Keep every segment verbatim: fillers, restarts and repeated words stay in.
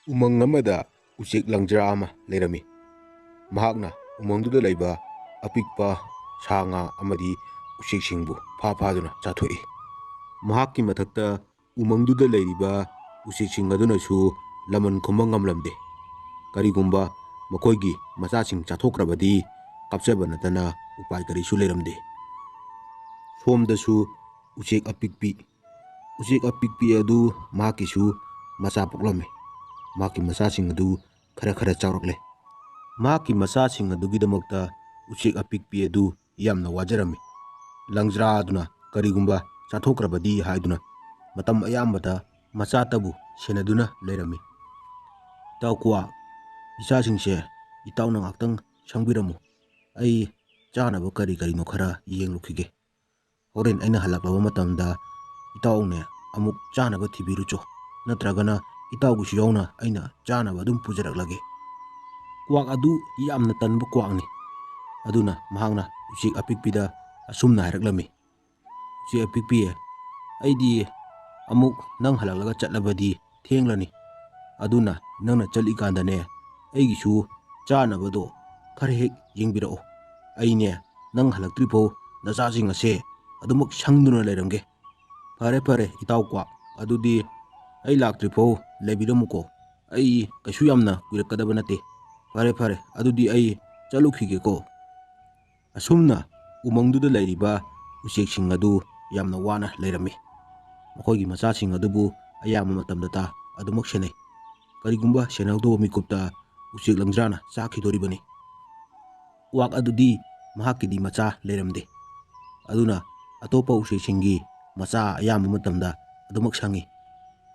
ꯎꯃꯪ ꯑꯃꯗ ꯎꯆꯦꯛ ꯂꯪꯖ꯭ꯔꯥ ꯑꯃ ꯂꯩꯔꯝꯃꯤ꯫ ꯃꯍꯥꯛꯅ ꯎꯃꯪꯗꯨꯗ ꯂꯩꯕ ꯑꯄꯤꯛꯄ ꯁꯥ ꯉꯥ ꯑꯃꯗꯤ ꯎꯆꯦꯛꯁꯤꯡꯕꯨ ꯐꯥ ꯐꯥꯗꯨꯅ ꯆꯥꯊꯣꯛꯏ꯫ ꯃꯍꯥꯛꯀꯤ ꯃꯊꯛꯇ ꯎꯃꯪꯗꯨꯗ ꯂꯩꯔꯤꯕ ꯎꯆꯦꯛꯁꯤꯡ ꯑꯗꯨꯅꯁꯨ ꯂꯃꯟ ꯈꯨꯝꯕ ꯉꯝꯂꯝꯗꯦ꯫ ꯀꯔꯤꯒꯨꯝꯕ ꯃꯈꯣꯏꯒꯤ ꯃꯆꯥꯁꯤꯡ ꯆꯥꯊꯣꯛꯈ꯭ꯔꯕꯗꯤ ꯀꯥꯞꯆꯕ ꯅꯠꯇꯅ ꯎꯄꯥꯏ ꯀꯔꯤꯁꯨ ꯂꯩꯔꯝꯗꯦ꯫ ꯁꯣꯝꯗꯁꯨ ꯎꯆꯦꯛ ꯑꯄꯤꯛꯄꯤ, ꯎꯆꯦꯛ ꯑꯄꯤꯛꯄꯤ ꯑꯗꯨ ꯃꯍꯥꯛꯀꯤꯁꯨ ꯃꯆꯥ ꯄꯣꯛꯂꯝꯃꯤ꯫ ꯃꯍꯥꯛꯀꯤ ꯃꯆꯥꯁꯤꯡ ꯑꯗꯨ ꯈꯔ ꯈꯔ ꯆꯥꯎꯔꯛꯂꯦ꯫ ꯃꯍꯥꯛꯀꯤ ꯃꯆꯥꯁꯤꯡ ꯑꯗꯨꯒꯤꯗꯃꯛꯇ ꯎꯆꯦꯛ ꯑꯄꯤꯛꯄꯤ ꯑꯗꯨ ꯌꯥꯝꯅ ꯋꯥꯖꯔꯝꯃꯤ꯫ ꯂꯪꯖ꯭ꯔꯥ ꯑꯗꯨꯅ ꯀꯔꯤꯒꯨꯝꯕ ꯆꯥꯊꯣꯛꯈ꯭ꯔꯕꯗꯤ ꯍꯥꯏꯗꯨꯅ ꯃꯇꯝ ꯑꯌꯥꯝꯕꯗ ꯃꯆꯥꯇꯕꯨ ꯁꯦꯟꯅꯗꯨꯅ ꯂꯩꯔꯝꯃꯤ꯫ "ꯏꯇꯥꯎ ꯀ꯭ꯋꯥꯛ, ꯏꯆꯥꯁꯤꯡꯁꯦ ꯏꯇꯥꯎꯅ ꯉꯥꯛꯇꯪ ꯁꯪꯕꯤꯔꯝꯃꯨ꯫ ꯑꯩ ꯆꯥꯅꯕ ꯀꯔꯤ ꯀꯔꯤꯅꯣ ꯈꯔ ꯌꯦꯡꯂꯨꯈꯤꯒꯦ꯫ ꯍꯣꯔꯦꯟ ꯑꯩꯅ ꯍꯜꯂꯛꯂꯕ ꯃꯇꯝꯗ ꯏꯇꯥꯎꯅꯦ ꯑꯃꯨꯛ ꯆꯥꯅꯕ ꯊꯤꯕꯤꯔꯨꯆꯣ, ꯅꯠꯇ꯭ꯔꯒꯅ ꯏꯇꯥꯎꯒꯤꯁꯨ ꯌꯥꯎꯅ ꯑꯩꯅ ꯆꯥꯅꯕ ꯑꯗꯨꯝ ꯄꯨꯖꯔꯛꯂꯒꯦ"꯫ ꯀ꯭ꯋꯥꯛ ꯑꯗꯨ ꯌꯥꯝꯅ ꯇꯟꯕ ꯀ꯭ꯋꯥꯛꯅꯤ꯫ ꯑꯗꯨꯅ ꯃꯍꯥꯛꯅ ꯎꯆꯦꯛ ꯑꯄꯤꯛꯄꯤꯗ ꯑꯁꯨꯝꯅ ꯍꯥꯏꯔꯛꯂꯝꯃꯤ, "ꯎꯆꯦꯛ ꯑꯄꯤꯛꯄꯤ, ꯑꯩꯗꯤ ꯑꯃꯨꯛ ꯅꯪ ꯍꯜꯂꯛꯂꯒ ꯆꯠꯂꯕꯗꯤ ꯊꯦꯡꯂꯅꯤ꯫ ꯑꯗꯨꯅ ꯅꯪꯅ ꯆꯠꯂꯤꯀꯥꯟꯗꯅꯦ, ꯑꯩꯒꯤꯁꯨ ꯆꯥꯅꯕꯗꯣ ꯈꯔ ꯍꯦꯛ ꯌꯦꯡꯕꯤꯔꯛꯑꯣ꯫ ꯑꯩꯅꯦ ꯅꯪ ꯍꯜꯂꯛꯇ꯭ꯔꯤꯐꯥꯎ ꯅꯆꯥꯁꯤꯡ ꯑꯁꯦ ꯑꯗꯨꯃꯛ ꯁꯪꯗꯨꯅ ꯂꯩꯔꯝꯒꯦ"꯫ "ꯐꯔꯦ ꯐꯔꯦ ꯏꯇꯥꯎ ꯀ꯭ꯋꯥꯛ, ꯑꯗꯨꯗꯤ ꯑꯩ ꯂꯥꯛꯇ꯭ꯔꯤꯐꯥꯎ ꯂꯩꯕꯤꯔꯝꯃꯨꯀꯣ꯫ ꯑꯩ ꯀꯩꯁꯨ ꯌꯥꯝꯅ ꯀꯨꯏꯔꯛꯀꯗꯕ ꯅꯠꯇꯦ꯫ ꯐꯔꯦ ꯐꯔꯦ, ꯑꯗꯨꯗꯤ ꯑꯩ ꯆꯠꯂꯨꯈꯤꯒꯦꯀꯣ"꯫ ꯑꯁꯨꯝꯅ ꯎꯃꯪꯗꯨꯗ ꯂꯩꯔꯤꯕ ꯎꯆꯦꯛꯁꯤꯡ ꯑꯗꯨ ꯌꯥꯝꯅ ꯋꯥꯅ ꯂꯩꯔꯝꯃꯤ꯫ ꯃꯈꯣꯏꯒꯤ ꯃꯆꯥꯁꯤꯡ ꯑꯗꯨꯕꯨ ꯑꯌꯥꯝꯕ ꯃꯇꯝꯗꯇ ꯑꯗꯨꯃꯛ ꯁꯦꯟꯅꯩ꯫ ꯀꯔꯤꯒꯨꯝꯕ ꯁꯦꯟꯅꯍꯧꯗꯕ ꯃꯤꯀꯨꯞꯇ ꯎꯆꯦꯛ ꯂꯪꯖ꯭ꯔꯥꯅ ꯆꯥꯈꯤꯗꯣꯔꯤꯕꯅꯤ꯫ ꯀ꯭ꯋꯥꯛ ꯑꯗꯨꯗꯤ ꯃꯍꯥꯛꯀꯤꯗꯤ ꯃꯆꯥ ꯂꯩꯔꯝꯗꯦ꯫ ꯑꯗꯨꯅ ꯑꯇꯣꯞꯄ ꯎꯆꯦꯛꯁꯤꯡꯒꯤ ꯃꯆꯥ ꯑꯌꯥꯝꯕ ꯃꯇꯝꯗ ꯑꯗꯨꯃꯛ ꯁꯪꯉꯤ꯫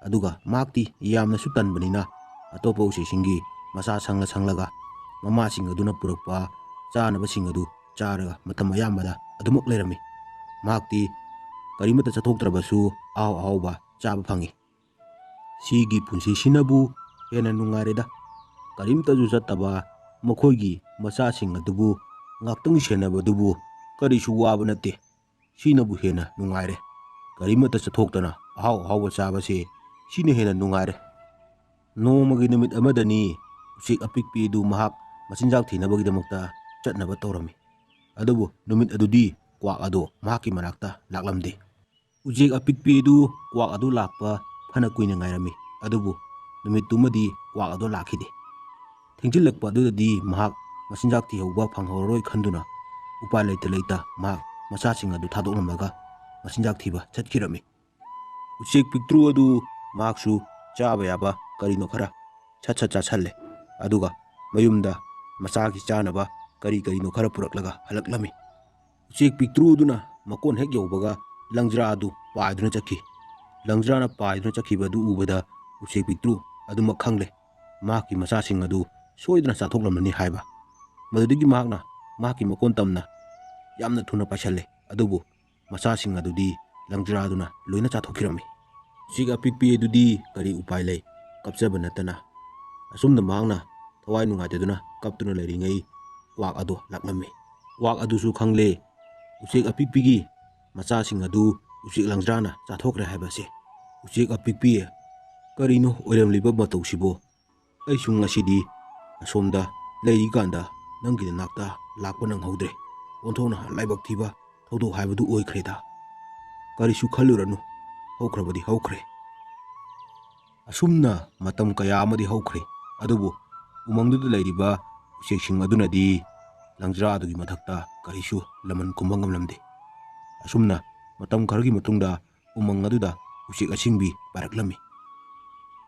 ꯑꯗꯨꯒ ꯃꯍꯥꯛꯇꯤ ꯌꯥꯝꯅꯁꯨ ꯇꯟꯕꯅꯤꯅ ꯑꯇꯣꯞꯄ ꯎꯆꯦꯛꯁꯤꯡꯒꯤ ꯃꯆꯥ ꯁꯪꯂ ꯁꯪꯂꯒ ꯃꯃꯥꯁꯤꯡ ꯑꯗꯨꯅ ꯄꯨꯔꯛꯄ ꯆꯥꯅꯕꯁꯤꯡ ꯑꯗꯨ ꯆꯥꯔꯒ ꯃꯇꯝ ꯑꯌꯥꯝꯕꯗ ꯑꯗꯨꯃꯛ ꯂꯩꯔꯝꯃꯤ꯫ ꯃꯍꯥꯛꯇꯤ ꯀꯔꯤꯃꯠꯇ ꯆꯠꯊꯣꯛꯇ꯭ꯔꯕꯁꯨ ꯑꯍꯥꯎ ꯑꯍꯥꯎꯕ ꯆꯥꯕ ꯐꯪꯉꯤ꯫ ꯁꯤꯒꯤ ꯄꯨꯟꯁꯤꯁꯤꯅꯕꯨ ꯍꯦꯟꯅ ꯅꯨꯡꯉꯥꯏꯔꯦꯗ꯫ ꯀꯔꯤꯝꯇꯁꯨ ꯆꯠꯇꯕ ꯃꯈꯣꯏꯒꯤ ꯃꯆꯥꯁꯤꯡ ꯑꯗꯨꯕꯨ ꯉꯥꯛꯇꯪ ꯁꯦꯟꯅꯕꯗꯨꯕꯨ ꯀꯔꯤꯁꯨ ꯋꯥꯕ ꯅꯠꯇꯦ꯫ ꯁꯤꯅꯕꯨ ꯍꯦꯟꯅ ꯅꯨꯡꯉꯥꯏꯔꯦ꯫ ꯀꯔꯤꯃꯠꯇ ꯆꯠꯊꯣꯛꯇꯅ ꯑꯍꯥꯎ ꯑꯍꯥꯎꯕ ꯆꯥꯕꯁꯦ ꯁꯤꯅ ꯍꯦꯟꯅ ꯅꯨꯡꯉꯥꯏꯔꯦ꯫ ꯅꯣꯡꯃꯒꯤ ꯅꯨꯃꯤꯠ ꯑꯃꯗꯅꯤ ꯎꯆꯦꯛ ꯑꯄꯤꯛꯄꯤ ꯑꯗꯨ ꯃꯍꯥꯛ ꯃꯆꯤꯟꯖꯥꯛ ꯊꯤꯅꯕꯒꯤꯗꯃꯛꯇ ꯆꯠꯅꯕ ꯇꯧꯔꯝꯃꯤ꯫ ꯑꯗꯨꯕꯨ ꯅꯨꯃꯤꯠ ꯑꯗꯨꯗꯤ ꯀ꯭ꯋꯥꯛ ꯑꯗꯨ ꯃꯍꯥꯛꯀꯤ ꯃꯅꯥꯛꯇ ꯂꯥꯛꯂꯝꯗꯦ꯫ ꯎꯆꯦꯛ ꯑꯄꯤꯛꯄꯤ ꯑꯗꯨ ꯀ꯭ꯋꯥꯛ ꯑꯗꯨ ꯂꯥꯛꯄ ꯐꯅ ꯀꯨꯏꯅ ꯉꯥꯏꯔꯝꯃꯤ, ꯑꯗꯨꯕꯨ ꯅꯨꯃꯤꯠꯇꯨꯃꯗꯤ ꯀ꯭ꯋꯥꯛ ꯑꯗꯨ ꯂꯥꯛꯈꯤꯗꯦ꯫ ꯊꯦꯡꯖꯤꯜꯂꯛꯄ ꯑꯗꯨꯗꯗꯤ ꯃꯍꯥꯛ ꯃꯆꯤꯟꯖꯥꯛ ꯊꯤꯍꯧꯕ ꯐꯪꯍꯧꯔꯔꯣꯏ ꯈꯟꯗꯨꯅ ꯎꯄꯥꯏ ꯂꯩꯇ ꯂꯩꯇ ꯃꯍꯥꯛ ꯃꯆꯥꯁꯤꯡ ꯑꯗꯨ ꯊꯥꯗꯣꯛꯂꯝꯂꯒ ꯃꯆꯤꯟꯖꯥꯛ ꯊꯤꯕ ꯆꯠꯈꯤꯔꯝꯃꯤ꯫ ꯎꯆꯦꯛ ꯄꯤꯛꯇ꯭ꯔꯨ ꯑꯗꯨ ꯃꯍꯥꯛꯁꯨ ꯆꯥꯕ ꯌꯥꯕ ꯀꯔꯤꯅꯣ ꯈꯔ ꯁꯠ ꯁꯠ ꯆꯥꯁꯜꯂꯦ꯫ ꯑꯗꯨꯒ ꯃꯌꯨꯝꯗ ꯃꯆꯥꯒꯤ ꯆꯥꯅꯕ ꯀꯔꯤ ꯀꯔꯤꯅꯣ ꯈꯔ ꯄꯨꯔꯛꯂꯒ ꯍꯜꯂꯛꯂꯝꯃꯤ꯫ ꯎꯆꯦꯛ ꯄꯤꯛꯇ꯭ꯔꯨ ꯑꯗꯨꯅ ꯃꯀꯣꯟ ꯍꯦꯛ ꯌꯧꯕꯒ ꯂꯪꯖ꯭ꯔꯥ ꯑꯗꯨ ꯄꯥꯏꯗꯨꯅ ꯆꯠꯈꯤ꯫ ꯂꯪꯖ꯭ꯔꯥꯅ ꯄꯥꯏꯗꯨꯅ ꯆꯠꯈꯤꯕ ꯑꯗꯨ ꯎꯕꯗ ꯎꯆꯦꯛ ꯄꯤꯛꯇ꯭ꯔꯨ ꯑꯗꯨꯃꯛ ꯈꯪꯂꯦ, ꯃꯍꯥꯛꯀꯤ ꯃꯆꯥꯁꯤꯡ ꯑꯗꯨ ꯁꯣꯏꯗꯅ ꯆꯥꯊꯣꯛꯂꯝꯂꯅꯤ ꯍꯥꯏꯕ꯫ ꯃꯗꯨꯗꯒꯤ ꯃꯍꯥꯛꯅ ꯃꯍꯥꯛꯀꯤ ꯃꯀꯣꯟ ꯇꯝꯅ ꯌꯥꯝꯅ ꯊꯨꯅ ꯄꯥꯏꯁꯜꯂꯦ, ꯑꯗꯨꯕꯨ ꯃꯆꯥꯁꯤꯡ ꯑꯗꯨꯗꯤ ꯂꯪꯖ꯭ꯔꯥꯗꯨꯅ ꯂꯣꯏꯅ ꯆꯥꯊꯣꯛꯈꯤꯔꯝꯃꯤ꯫ ꯎꯆꯦꯛ ꯑꯄꯤꯛꯄꯤ ꯑꯗꯨꯗꯤ ꯀꯔꯤ ꯎꯄꯥꯏ ꯂꯩ? ꯀꯞꯆꯕ ꯅꯠꯇꯅ꯫ ꯑꯁꯨꯝꯅ ꯃꯍꯥꯛꯅ ꯊꯋꯥꯏ ꯅꯨꯡꯉꯥꯏꯇꯗꯨꯅ ꯀꯞꯇꯨꯅ ꯂꯩꯔꯤꯉꯩ ꯀ꯭ꯋꯥꯛ ꯑꯗꯨ ꯂꯥꯛꯂꯝꯃꯤ꯫ ꯀ꯭ꯋꯥꯛ ꯑꯗꯨꯁꯨ ꯈꯪꯂꯦ ꯎꯆꯦꯛ ꯑꯄꯤꯛꯄꯤꯒꯤ ꯃꯆꯥꯁꯤꯡ ꯑꯗꯨ ꯎꯆꯦꯛ ꯂꯪꯖ꯭ꯔꯥꯅ ꯆꯥꯊꯣꯛꯈ꯭ꯔꯦ ꯍꯥꯏꯕꯁꯦ꯫ "ꯎꯆꯦꯛ ꯑꯄꯤꯛꯄꯤ, ꯀꯔꯤꯅꯣ ꯑꯣꯏꯔꯝꯂꯤꯕ ꯃꯇꯧꯁꯤꯕꯣ? ꯑꯩꯁꯨ ꯉꯁꯤꯗꯤ ꯑꯁꯣꯝꯗ ꯂꯩꯔꯤꯀꯥꯟꯗ ꯅꯪꯒꯤ ꯅꯅꯥꯛꯇ ꯂꯥꯛꯄ ꯅꯪꯍꯧꯗ꯭ꯔꯦ꯫ ꯑꯣꯟꯊꯣꯛꯅ ꯂꯥꯏꯕꯛ ꯊꯤꯕ ꯊꯧꯗꯣꯛ ꯍꯥꯏꯕꯗꯨ ꯑꯣꯏꯈ꯭ꯔꯦꯗ꯫ ꯀꯔꯤꯁꯨ ꯈꯜꯂꯨꯔꯅꯨ, ꯍꯧꯈ꯭ꯔꯕꯗꯤ ꯍꯧꯈ꯭ꯔꯦ꯫" ꯑꯁꯨꯝꯅ ꯃꯇꯝ ꯀꯌꯥ ꯑꯃꯗꯤ ꯍꯧꯈ꯭ꯔꯦ, ꯑꯗꯨꯕꯨ ꯎꯃꯪꯗꯨꯗ ꯂꯩꯔꯤꯕ ꯎꯆꯦꯛꯁꯤꯡ ꯑꯗꯨꯅꯗꯤ ꯂꯪꯖ꯭ꯔꯥ ꯑꯗꯨꯒꯤ ꯃꯊꯛꯇ ꯀꯔꯤꯁꯨ ꯂꯃꯟ ꯈꯨꯝꯕ ꯉꯝꯂꯝꯗꯦ꯫ ꯑꯁꯨꯝꯅ ꯃꯇꯝ ꯈꯔꯒꯤ ꯃꯇꯨꯡꯗ ꯎꯃꯪ ꯑꯗꯨꯗ ꯎꯆꯦꯛ ꯑꯁꯤꯡꯕꯤ ꯄꯥꯏꯔꯛꯂꯝꯃꯤ꯫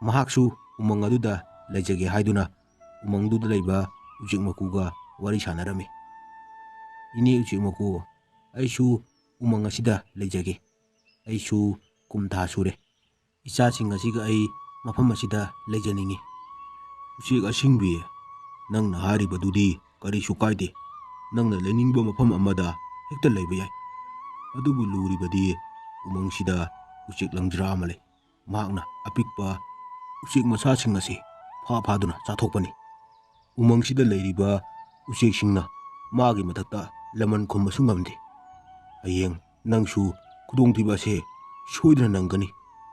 ꯃꯍꯥꯛꯁꯨ ꯎꯃꯪ ꯑꯗꯨꯗ ꯂꯩꯖꯒꯦ ꯍꯥꯏꯗꯨꯅ ꯎꯃꯪꯗꯨꯗ ꯂꯩꯕ ꯎꯆꯦꯛ ꯃꯀꯨꯒ ꯋꯥꯔꯤ ꯁꯥꯟꯅꯔꯝꯃꯤ꯫ "ꯏꯅꯦ ꯎꯆꯦꯛ ꯃꯀꯨ, ꯑꯩꯁꯨ ꯎꯃꯪ ꯑꯁꯤꯗ ꯂꯩꯖꯒꯦ꯫ ꯑꯩꯁꯨ ꯀꯨꯝ ꯊꯥ ꯁꯨꯔꯦ꯫ ꯏꯆꯥꯁꯤꯡ ꯑꯁꯤꯒ ꯑꯩ ꯃꯐꯝ ꯑꯁꯤꯗ ꯂꯩꯖꯅꯤꯡꯉꯤ꯫" "ꯎꯆꯦꯛ ꯑꯁꯤꯡꯕꯤ, ꯅꯪꯅ ꯍꯥꯏꯔꯤꯕꯗꯨꯗꯤ ꯀꯔꯤꯁꯨ ꯀꯥꯏꯗꯦ꯫ ꯅꯪꯅ ꯂꯩꯅꯤꯡꯕ ꯃꯐꯝ ꯑꯃꯗ ꯍꯦꯛꯇ ꯂꯩꯕ ꯌꯥꯏ꯫ ꯑꯗꯨꯕꯨ ꯂꯨꯔꯤꯕꯗꯤ ꯎꯃꯪꯁꯤꯗ ꯎꯆꯦꯛ ꯂꯪꯖ꯭ꯔꯥ ꯑꯃ ꯂꯩ꯫ ꯃꯍꯥꯛꯅ ꯑꯄꯤꯛꯄ ꯎꯆꯦꯛ ꯃꯆꯥꯁꯤꯡ ꯑꯁꯤ ꯐꯥ ꯐꯥꯗꯨꯅ ꯆꯥꯊꯣꯛꯄꯅꯤ꯫ ꯎꯃꯪꯁꯤꯗ ꯂꯩꯔꯤꯕ ꯎꯆꯦꯛꯁꯤꯡꯅ ꯃꯥꯒꯤ ꯃꯊꯛꯇ ꯂꯃꯟ ꯈꯨꯝꯕꯁꯨ ꯉꯝꯗꯦ꯫ ꯍꯌꯦꯡ ꯅꯪꯁꯨ ꯈꯨꯗꯣꯡꯊꯤꯕ ꯑꯁꯦ ꯁꯣꯏꯗꯅ ꯅꯪꯒꯅꯤ꯫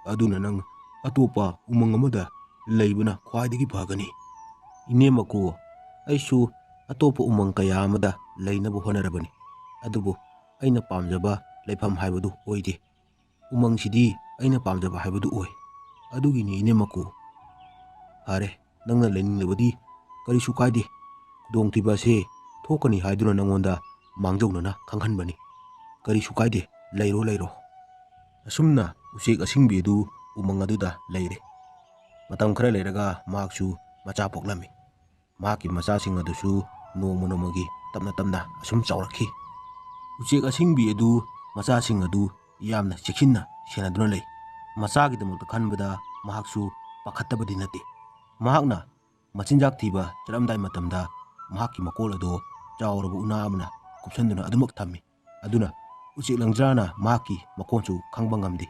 ꯑꯗꯨꯅ ꯅꯪ ꯑꯇꯣꯞꯄ ꯎꯃꯪ ꯑꯃꯗ ꯂꯩꯕꯅ ꯈ꯭ꯋꯥꯏꯗꯒꯤ ꯐꯒꯅꯤ꯫ "ꯏꯅꯦꯝ ꯃꯀꯨ, ꯑꯩꯁꯨ ꯑꯇꯣꯞꯄ ꯎꯃꯪ ꯀꯌꯥ ꯑꯃꯗ ꯂꯩꯅꯕ ꯍꯣꯠꯅꯔꯕꯅꯤ, ꯑꯗꯨꯕꯨ ꯑꯩꯅ ꯄꯥꯝꯖꯕ ꯂꯩꯐꯝ ꯍꯥꯏꯕꯗꯨ ꯑꯣꯏꯗꯦ꯫ ꯎꯃꯪꯁꯤꯗꯤ ꯑꯩꯅ ꯄꯥꯝꯖꯕ ꯍꯥꯏꯕꯗꯨ ꯑꯣꯏ꯫ ꯑꯗꯨꯒꯤꯅꯤ ꯏꯅꯦꯝ ꯃꯀꯨ꯫" "ꯐꯔꯦ, ꯅꯪꯅ ꯂꯩꯅꯤꯡꯂꯕꯗꯤ ꯀꯔꯤꯁꯨ ꯀꯥꯏꯗꯦ꯫ ꯈꯨꯗꯣꯡꯊꯤꯕ ꯑꯁꯦ ꯊꯣꯛꯀꯅꯤ ꯍꯥꯏꯗꯨꯅ ꯅꯪꯉꯣꯟꯗ ꯃꯥꯡꯖꯧꯅꯅ ꯈꯪꯍꯟꯕꯅꯤ꯫ ꯀꯔꯤꯁꯨ ꯀꯥꯏꯗꯦ, ꯂꯩꯔꯣ, ꯂꯩꯔꯣ꯫" ꯑꯁꯨꯝꯅ ꯎꯆꯦꯛ ꯑꯁꯤꯡꯕꯤ ꯑꯗꯨ ꯎꯃꯪ ꯑꯗꯨꯗ ꯂꯩꯔꯦ꯫ ꯃꯇꯝ ꯈꯔ ꯂꯩꯔꯒ ꯃꯍꯥꯛꯁꯨ ꯃꯆꯥ ꯄꯣꯛꯂꯝꯃꯤ꯫ ꯃꯍꯥꯛꯀꯤ ꯃꯆꯥꯁꯤꯡ ꯑꯗꯨꯁꯨ ꯅꯣꯡꯃ ꯅꯣꯡꯃꯒꯤ ꯇꯞꯅ ꯇꯞꯅ ꯑꯁꯨꯝ ꯆꯥꯎꯔꯛꯈꯤ꯫ ꯎꯆꯦꯛ ꯑꯁꯤꯡꯕꯤ ꯑꯗꯨ ꯃꯆꯥꯁꯤꯡ ꯑꯗꯨ ꯌꯥꯝꯅ ꯆꯦꯛꯁꯤꯟꯅ ꯁꯦꯟꯅꯗꯨꯅ ꯂꯩ꯫ ꯃꯆꯥꯒꯤꯗꯃꯛꯇ ꯈꯟꯕꯗ ꯃꯍꯥꯛꯁꯨ ꯄꯥꯈꯠꯇꯕꯗꯤ ꯅꯠꯇꯦ꯫ ꯃꯍꯥꯛꯅ ꯃꯆꯤꯟꯖꯥꯛ ꯊꯤꯕ ꯆꯠꯂꯝꯗꯥꯏ ꯃꯇꯝꯗ ꯃꯍꯥꯛꯀꯤ ꯃꯀꯣꯜ ꯑꯗꯨ ꯆꯥꯎꯔꯕ ꯎꯅꯥ ꯑꯃꯅ ꯀꯨꯞꯁꯟꯗꯨꯅ ꯑꯗꯨꯃꯛ ꯊꯝꯃꯤ꯫ ꯑꯗꯨꯅ ꯎꯆꯦꯛ ꯂꯪꯖ꯭ꯔꯥꯅ ꯃꯍꯥꯛꯀꯤ ꯃꯀꯣꯟꯁꯨ ꯈꯪꯕ ꯉꯝꯗꯦ꯫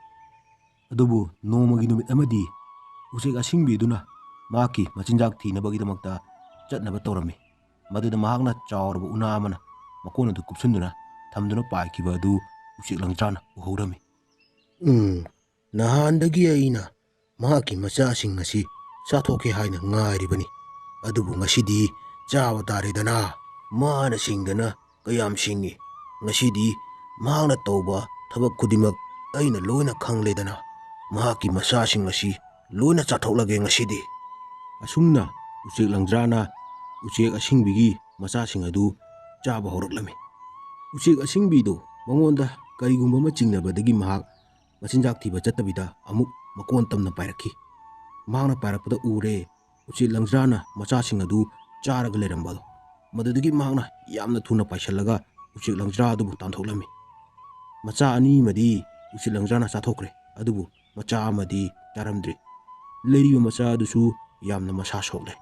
ꯑꯗꯨꯕꯨ ꯅꯣꯡꯃꯒꯤ ꯅꯨꯃꯤꯠ ꯑꯃꯗꯤ ꯎꯆꯦꯛ ꯑꯁꯤꯡꯕꯤꯗꯨꯅ ꯃꯍꯥꯛꯀꯤ ꯃꯆꯤꯟꯖꯥꯛ ꯊꯤꯅꯕꯒꯤꯗꯃꯛꯇ ꯆꯠꯅꯕ ꯇꯧꯔꯝꯃꯤ꯫ ꯃꯗꯨꯗ ꯃꯍꯥꯛꯅ ꯆꯥꯎꯔꯕ ꯎꯅꯥ ꯑꯃꯅ ꯃꯀꯣꯟ ꯑꯗꯨ ꯀꯨꯞꯁꯤꯟꯗꯨꯅ ꯊꯝꯗꯨꯅ ꯄꯥꯏꯈꯤꯕ ꯑꯗꯨ ꯎꯆꯦꯛ ꯂꯪꯖ꯭ꯔꯥꯅ ꯎꯍꯧꯔꯝꯃꯤ꯫ "ꯎꯝ, ꯅꯍꯥꯟꯗꯒꯤ ꯑꯩꯅ ꯃꯍꯥꯛꯀꯤ ꯃꯆꯥꯁꯤꯡ ꯑꯁꯤ ꯆꯥꯊꯣꯛꯀꯦ ꯍꯥꯏꯅ ꯉꯥꯏꯔꯤꯕꯅꯤ꯫ ꯑꯗꯨꯕꯨ ꯉꯁꯤꯗꯤ ꯆꯥꯕ ꯇꯥꯔꯦꯗꯅ꯫ ꯃꯥꯅ ꯁꯤꯡꯗꯅ ꯀꯌꯥꯝ ꯁꯤꯡꯏ꯫ ꯉꯁꯤꯗꯤ ꯃꯍꯥꯛꯅ ꯇꯧꯕ ꯊꯕꯛ ꯈꯨꯗꯤꯡꯃꯛ ꯑꯩꯅ ꯂꯣꯏꯅ ꯈꯪꯂꯦꯗꯅ꯫ ꯃꯍꯥꯛꯀꯤ ꯃꯆꯥꯁꯤꯡ ꯑꯁꯤ ꯂꯣꯏꯅ ꯆꯥꯊꯣꯛꯂꯒꯦ ꯉꯁꯤꯗꯤ꯫" ꯑꯁꯨꯝꯅ ꯎꯆꯦꯛ ꯂꯪꯖ꯭ꯔꯥꯅ ꯎꯆꯦꯛ ꯑꯁꯤꯡꯕꯤꯒꯤ ꯃꯆꯥꯁꯤꯡ ꯑꯗꯨ ꯆꯥꯕ ꯍꯧꯔꯛꯂꯝꯃꯤ꯫ ꯎꯆꯦꯛ ꯑꯁꯤꯡꯕꯤꯗꯨ ꯃꯉꯣꯟꯗ ꯀꯔꯤꯒꯨꯝꯕ ꯑꯃ ꯆꯤꯡꯅꯕꯗꯒꯤ ꯃꯍꯥꯛ ꯃꯆꯤꯟꯖꯥꯛ ꯊꯤꯕ ꯆꯠꯇꯕꯤꯗ ꯑꯃꯨꯛ ꯃꯀꯣꯟ ꯇꯝꯅ ꯄꯥꯏꯔꯛꯈꯤ꯫ ꯃꯍꯥꯛꯅ ꯄꯥꯏꯔꯛꯄꯗ ꯎꯔꯦ ꯎꯆꯦꯛ ꯂꯪꯖ꯭ꯔꯥꯅ ꯃꯆꯥꯁꯤꯡ ꯑꯗꯨ ꯆꯥꯔꯒ ꯂꯩꯔꯝꯕ ꯑꯗꯨ꯫ ꯃꯗꯨꯗꯒꯤ ꯃꯍꯥꯛꯅ ꯌꯥꯝꯅ ꯊꯨꯅ ꯄꯥꯏꯁꯤꯜꯂꯒ ꯎꯆꯦꯛ ꯂꯪꯖ꯭ꯔꯥ ꯑꯗꯨꯕꯨ ꯇꯥꯟꯊꯣꯛꯂꯝꯃꯤ꯫ ꯃꯆꯥ ꯑꯅꯤ ꯑꯃꯗꯤ ꯎꯆꯦꯛ ꯂꯪꯖ꯭ꯔꯥꯅ ꯆꯥꯊꯣꯛꯈ꯭ꯔꯦ, ꯑꯗꯨꯕꯨ ꯃꯆꯥ ꯑꯃꯗꯤ ꯆꯥꯔꯝꯗ꯭ꯔꯤ꯫ ꯂꯩꯔꯤꯕ ꯃꯆꯥ ꯑꯗꯨꯁꯨ ꯌꯥꯝꯅ ꯃꯁꯥ ꯁꯣꯛꯂꯦ꯫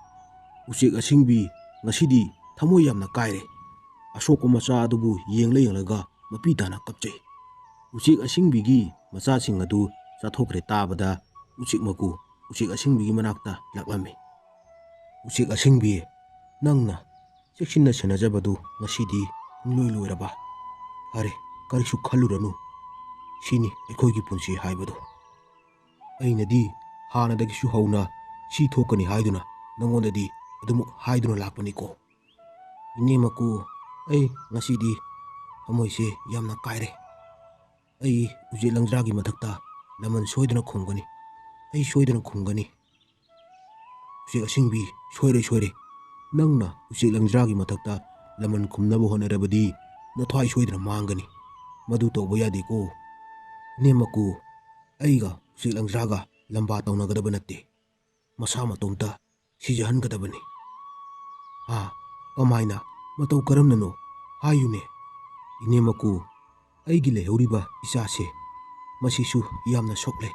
ꯎꯆꯦꯛ ꯑꯁꯤꯡꯕꯤ ꯉꯁꯤꯗꯤ ꯊꯃꯣꯏ ꯌꯥꯝꯅ ꯀꯥꯏꯔꯦ꯫ ꯑꯁꯣꯛꯄ ꯃꯆꯥ ꯑꯗꯨꯕꯨ ꯌꯦꯡꯂ ꯌꯦꯡꯂꯒ ꯃꯄꯤ ꯇꯥꯅ ꯀꯞꯆꯩ꯫ ꯎꯆꯦꯛ ꯑꯁꯤꯡꯕꯤꯒꯤ ꯃꯆꯥꯁꯤꯡ ꯑꯗꯨ ꯆꯥꯊꯣꯛꯈ꯭ꯔꯦ ꯇꯥꯕꯗ ꯎꯆꯦꯛ ꯃꯀꯨ ꯎꯆꯦꯛ ꯑꯁꯤꯡꯕꯤꯒꯤ ꯃꯅꯥꯛꯇ ꯂꯥꯛꯂꯝꯃꯤ꯫ "ꯎꯆꯦꯛ ꯑꯁꯤꯡꯕꯤ, ꯅꯪꯅ ꯆꯦꯛꯁꯤꯟꯅ ꯁꯦꯟꯅꯖꯕꯗꯨ ꯉꯁꯤꯗꯤ ꯄꯨꯡꯂꯣꯏ ꯂꯣꯏꯔꯕ? ꯐꯔꯦ, ꯀꯔꯤꯁꯨ ꯈꯜꯂꯨꯔꯅꯨ꯫ ꯁꯤꯅꯤ ꯑꯩꯈꯣꯏꯒꯤ ꯄꯨꯟꯁꯤ ꯍꯥꯏꯕꯗꯨ꯫ ꯑꯩꯅꯗꯤ ꯍꯥꯟꯅꯗꯒꯤꯁꯨ ꯍꯧꯅ ꯁꯤ ꯊꯣꯛꯀꯅꯤ ꯍꯥꯏꯗꯨꯅ ꯅꯉꯣꯟꯗꯗꯤ ꯑꯗꯨꯃꯛ ꯍꯥꯏꯗꯨꯅ ꯂꯥꯛꯄꯅꯤꯀꯣ꯫ ꯏꯅꯦ ꯃꯀꯨ, ꯑꯩ ꯉꯁꯤꯗꯤ ꯊꯃꯣꯏꯁꯦ ꯌꯥꯝꯅ ꯀꯥꯏꯔꯦ꯫ ꯑꯩ ꯎꯆꯦꯛ ꯂꯪꯖ꯭ꯔꯥꯒꯤ ꯃꯊꯛꯇ ꯂꯃꯟ ꯁꯣꯏꯗꯅ ꯈꯨꯝꯒꯅꯤ꯫ ꯑꯩ ꯁꯣꯏꯗꯅ ꯈꯨꯝꯒꯅꯤ꯫ ꯎꯆꯦꯛ ꯑꯁꯤꯡꯕꯤ, ꯁꯣꯏꯔꯦ, ꯁꯣꯏꯔꯦ꯫ ꯅꯪꯅ ꯎꯆꯦꯛ ꯂꯪꯖ꯭ꯔꯥꯒꯤ ꯃꯊꯛꯇ ꯂꯃꯟ ꯈꯨꯝꯅꯕ ꯍꯣꯠꯅꯔꯕꯗꯤ ꯅꯊ꯭ꯋꯥꯏ ꯁꯣꯏꯗꯅ ꯃꯥꯡꯒꯅꯤ꯫ ꯃꯗꯨ ꯇꯧꯕ ꯌꯥꯗꯦꯀꯣ꯫ ꯏꯅꯦꯝ ꯃꯀꯨ, ꯑꯩꯒ ꯎꯆꯦꯛ ꯂꯪꯖ꯭ꯔꯥꯒ ꯂꯝꯕꯥ ꯇꯧꯅꯒꯗꯕ ꯅꯠꯇꯦ꯫ ꯃꯁꯥ ꯃꯇꯣꯝꯇ ꯁꯤꯖꯍꯟꯒꯗꯕꯅꯤ꯫ ꯍꯥ? ꯀꯃꯥꯏꯅ? ꯃꯇꯧ ꯀꯔꯝꯅꯅꯣ? ꯍꯥꯏꯌꯨꯅꯦ꯫ ꯏꯅꯦꯝ ꯃꯀꯨ, ꯑꯩꯒꯤ ꯂꯩꯍꯧꯔꯤꯕ ꯏꯆꯥꯁꯦ, ꯃꯁꯤꯁꯨ ꯌꯥꯝꯅ ꯁꯣꯛꯂꯦ꯫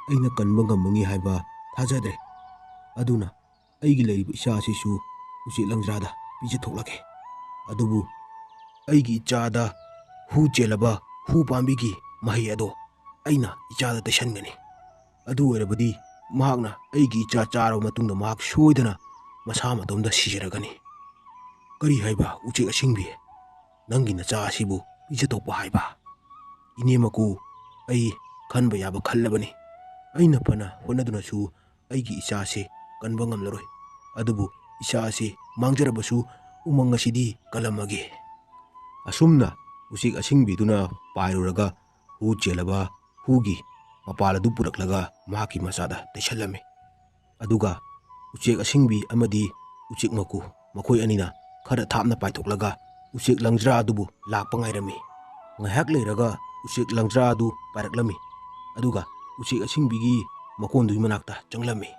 ꯑꯩꯅ ꯀꯟꯕ ꯉꯝꯃꯅꯤ ꯍꯥꯏꯕ ꯊꯥꯖꯗ꯭ꯔꯦ꯫ ꯑꯗꯨꯅ ꯑꯩꯒꯤ ꯂꯩꯔꯤꯕ ꯏꯆꯥ ꯑꯁꯤꯁꯨ ꯎꯆꯦꯛ ꯂꯪꯖ꯭ꯔꯥꯗ ꯄꯤꯖꯊꯣꯛꯂꯒꯦ꯫ ꯑꯗꯨꯕꯨ ꯑꯩꯒꯤ ꯏꯆꯥꯗ ꯍꯨ ꯆꯦꯜꯂꯕ ꯍꯨ ꯄꯥꯝꯕꯤꯒꯤ ꯃꯍꯩ ꯑꯗꯣ ꯑꯩꯅ ꯏꯆꯥꯗ ꯇꯩꯁꯟꯒꯅꯤ꯫ ꯑꯗꯨ ꯑꯣꯏꯔꯕꯗꯤ ꯃꯍꯥꯛꯅ ꯑꯩꯒꯤ ꯏꯆꯥ ꯆꯥꯔꯕ ꯃꯇꯨꯡꯗ ꯃꯍꯥꯛ ꯁꯣꯏꯗꯅ ꯃꯁꯥ ꯃꯇꯣꯝꯗ ꯁꯤꯖꯔꯒꯅꯤ꯫ ꯀꯔꯤ ꯍꯥꯏꯕ, ꯎꯆꯦꯛ ꯑꯁꯤꯡꯕꯤ? ꯅꯪꯒꯤ ꯅꯆꯥ ꯑꯁꯤꯕꯨ ꯄꯤꯖꯊꯣꯛꯄ ꯍꯥꯏꯕ? ꯏꯅꯦꯝ ꯃꯀꯨ, ꯑꯩ ꯈꯟꯕ ꯌꯥꯕ ꯈꯜꯂꯕꯅꯤ꯫ ꯑꯩꯅ ꯐꯅ ꯍꯣꯠꯅꯗꯨꯅꯁꯨ ꯑꯩꯒꯤ ꯏꯆꯥꯁꯤ ꯀꯟꯕ ꯉꯝꯂꯔꯣꯏ꯫ ꯑꯗꯨꯕꯨ ꯏꯆꯥ ꯑꯁꯤ ꯃꯥꯡꯖꯔꯕꯁꯨ ꯎꯃꯪ ꯑꯁꯤꯗꯤ ꯀꯜꯂꯝꯃꯒꯦ꯫ ꯑꯁꯨꯝꯅ ꯎꯆꯦꯛ ꯑꯁꯤꯡꯕꯤꯗꯨꯅ ꯄꯥꯏꯔꯨꯔꯒ ꯍꯨ ꯆꯦꯜꯂꯕ ꯍꯨꯒꯤ ꯃꯄꯥꯜ ꯑꯗꯨ ꯄꯨꯔꯛꯂꯒ ꯃꯍꯥꯛꯀꯤ ꯃꯆꯥꯗ ꯇꯩꯁꯜꯂꯝꯃꯤ꯫ ꯑꯗꯨꯒ ꯎꯆꯦꯛ ꯑꯁꯤꯡꯕꯤ ꯑꯃꯗꯤ ꯎꯆꯦꯛ ꯃꯀꯨ, ꯃꯈꯣꯏ ꯑꯅꯤꯅ ꯈꯔ ꯊꯥꯞꯅ ꯄꯥꯏꯊꯣꯛꯂꯒ ꯎꯆꯦꯛ ꯂꯪꯖ꯭ꯔꯥ ꯑꯗꯨꯕꯨ ꯂꯥꯛꯄ ꯉꯥꯏꯔꯝꯃꯤ꯫ ꯉꯥꯏꯍꯥꯛ ꯂꯩꯔꯒ ꯎꯆꯦꯛ ꯂꯪꯖ꯭ꯔꯥ ꯑꯗꯨ ꯄꯥꯏꯔꯛꯂꯝꯃꯤ꯫ ꯑꯗꯨꯒ ꯎꯆꯦꯛ ꯑꯁꯤꯡꯕꯤꯒꯤ ꯃꯀꯣꯟꯗꯨꯒꯤ ꯃꯅꯥꯛꯇ ꯆꯪꯂꯝꯃꯤ꯫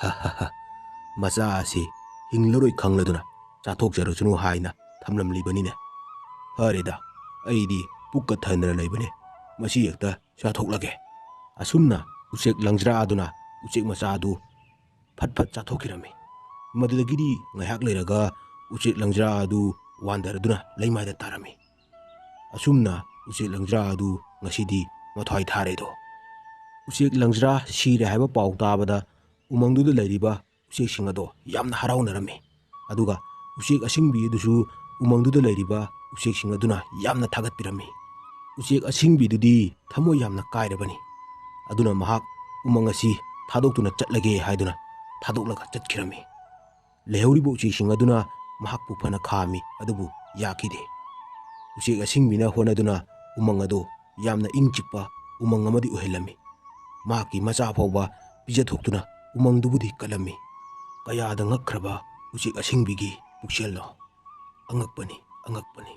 "ꯍ ꯍ ꯍ, ꯃꯆꯥ ꯑꯁꯤ ꯍꯤꯡꯂꯔꯣꯏ ꯈꯪꯂꯗꯨꯅ ꯆꯥꯊꯣꯛꯆꯔꯁꯅꯨ ꯍꯥꯏꯅ ꯊꯝꯂꯝꯂꯤꯕꯅꯤꯅꯦ꯫ ꯐꯔꯦꯗ, ꯑꯩꯗꯤ ꯄꯨꯛꯀ ꯊꯟꯗꯅ ꯂꯩꯕꯅꯦ, ꯃꯁꯤ ꯍꯦꯛꯇ ꯆꯥꯊꯣꯛꯂꯒꯦ꯫" ꯑꯁꯨꯝꯅ ꯎꯆꯦꯛ ꯂꯪꯖ꯭ꯔꯥ ꯑꯗꯨꯅ ꯎꯆꯦꯛ ꯃꯆꯥ ꯑꯗꯨ ꯐꯠ ꯐꯠ ꯆꯥꯊꯣꯛꯈꯤꯔꯝꯃꯤ꯫ ꯃꯗꯨꯗꯒꯤꯗꯤ ꯉꯥꯏꯍꯥꯛ ꯂꯩꯔꯒ ꯎꯆꯦꯛ ꯂꯪꯖ꯭ꯔꯥ ꯑꯗꯨ ꯋꯥꯟꯊꯔꯗꯨꯅ ꯂꯩꯃꯥꯏꯗ ꯇꯥꯔꯝꯃꯤ꯫ ꯑꯁꯨꯝꯅ ꯎꯆꯦꯛ ꯂꯪꯖ꯭ꯔꯥ ꯑꯗꯨ ꯉꯁꯤꯗꯤ ꯃꯊ꯭ꯋꯥꯏ ꯊꯥꯔꯦꯗꯣ꯫ ꯎꯆꯦꯛ ꯂꯪꯖ꯭ꯔꯥ ꯁꯤꯔꯦ ꯍꯥꯏꯕ ꯄꯥꯎ ꯇꯥꯕꯗ ꯎꯃꯪꯗꯨꯗ ꯂꯩꯔꯤꯕ ꯎꯆꯦꯛꯁꯤꯡ ꯑꯗꯣ ꯌꯥꯝꯅ ꯍꯔꯥꯎꯅꯔꯝꯃꯤ꯫ ꯑꯗꯨꯒ ꯎꯆꯦꯛ ꯑꯁꯤꯡꯕꯤ ꯑꯗꯨꯁꯨ ꯎꯃꯪꯗꯨꯗ ꯂꯩꯔꯤꯕ ꯎꯆꯦꯛꯁꯤꯡ ꯑꯗꯨꯅ ꯌꯥꯝꯅ ꯊꯥꯒꯠꯄꯤꯔꯝꯃꯤ꯫ ꯎꯆꯦꯛ ꯑꯁꯤꯡꯕꯤꯗꯨꯗꯤ ꯊꯃꯣꯏ ꯌꯥꯝꯅ ꯀꯥꯏꯔꯕꯅꯤ꯫ ꯑꯗꯨꯅ ꯃꯍꯥꯛ ꯎꯃꯪ ꯑꯁꯤ ꯊꯥꯗꯣꯛꯇꯨꯅ ꯆꯠꯂꯒꯦ ꯍꯥꯏꯗꯨꯅ ꯊꯥꯗꯣꯛꯂꯒ ꯆꯠꯈꯤꯔꯝꯃꯤ꯫ ꯂꯩꯍꯧꯔꯤꯕ ꯎꯆꯦꯛꯁꯤꯡ ꯑꯗꯨꯅ ꯃꯍꯥꯛꯄꯨ ꯐꯅ ꯈꯥꯝꯃꯤ, ꯑꯗꯨꯕꯨ ꯌꯥꯈꯤꯗꯦ꯫ ꯎꯆꯦꯛ ꯑꯁꯤꯡꯕꯤꯅ ꯍꯣꯠꯅꯗꯨꯅ ꯎꯃꯪ ꯑꯗꯨ ꯌꯥꯝꯅ ꯏꯪ ꯆꯤꯛꯄ ꯎꯃꯪ ꯑꯃꯗꯤ ꯑꯣꯏꯍꯜꯂꯝꯃꯤ꯫ ꯃꯍꯥꯛꯀꯤ ꯃꯆꯥ ꯐꯥꯎꯕ ꯄꯤꯖꯊꯣꯛꯇꯨꯅ ꯎꯃꯪꯗꯨꯕꯨꯗꯤ ꯀꯜꯂꯝꯃꯤ꯫ ꯀꯌꯥꯗ ꯉꯛꯈ꯭ꯔꯕ ꯎꯆꯦꯛ ꯑꯁꯤꯡꯕꯤꯒꯤ ꯄꯨꯛꯆꯦꯜꯅꯣ! ꯑꯉꯛꯄꯅꯤ, ꯑꯉꯛꯄꯅꯤ꯫